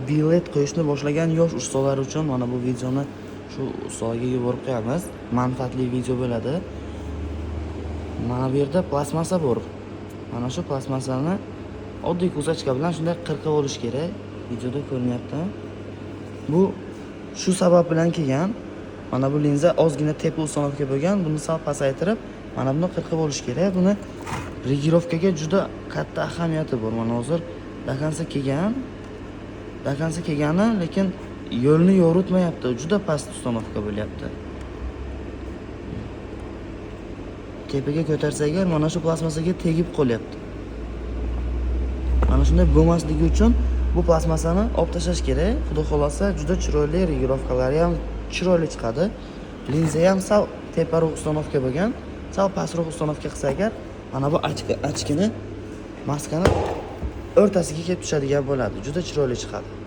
Bilet qo'yishni boshlagan yosh ustalar uchun mana bu videoni shu ustalarga yuborib qo'yamiz. Manfaatli video bo'ladi. Mana bu yerda plastmassa bor. Mana shu plastmassani oddiy кусачка bilan shunday qirqib olish kerak. Videoda ko'rinyapti. Bu shu sabab bilan kelgan. Mana bu linza ozgina tepa установка bo'lgan. Buni sal pasaytirib, mana buni qirqib olish kerak. Buni регулировка ga juda katta ahamiyati bor. Mana hozir до конца kelgan. До конца kelgani, lekin yo'lni yoritmayapti. Juda past установка bo'lyapti. Tepaga ko'tarsa agar, mana shu plastmassaga tegib qolyapti. Mana shunday bo'lmasligi uchun bu plastmassani olib tashlash kerak. Xudo xolasa, juda chiroyli, регулировка lari ham chiroyli chiqadi. Linza ham sal teparoq установка bo'lgan. Sal pastroq установка qilsa agar, mana bu очки ni, maskani o'rtasiga kelib tushadigan bo'ladi. Juda chiroyli chiqadi.